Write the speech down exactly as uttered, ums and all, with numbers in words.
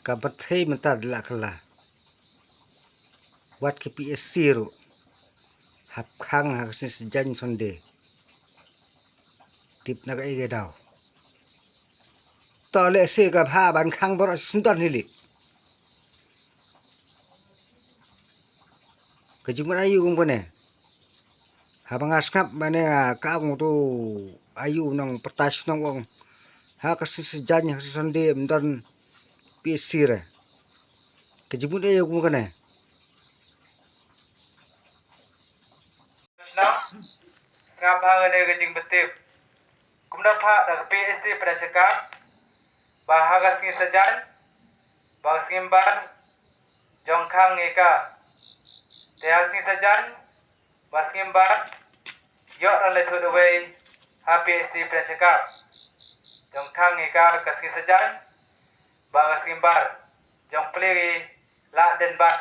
Ka pyrthei mynta da la kylla. Wat ka P S C ruh hap khang ha ka sngi Saitjaiñ Sunday. Tip na kaei ka daw. To lehse ka bha ban khang baroh shi syndon hi leh. Ka jingmut aïu kum kane? Haba nga sngap mane, ah, ka ong uto aïu nongpyrta shnong ong ha ka sngi Saitjaiñ, ha ka sngi Sunday ym don P S C re. Ka jingmut aïu kum kane? Sngap ha kane ka jingpyntip. Kumta pat da ka P S C pynshai ba ha ka sngi Saitjaiñ bad ka sngi Ïingbar jong khang ïa ka. Te ha ka sngi Saitjaiñ bad ka sngi Ïingbar ïoh na leit thut iwei ha P S C pynshai jong khang ïa ka, ka sngi Saitjaiñ bad ka sngi Ïingbar jong plie ki la dien ban.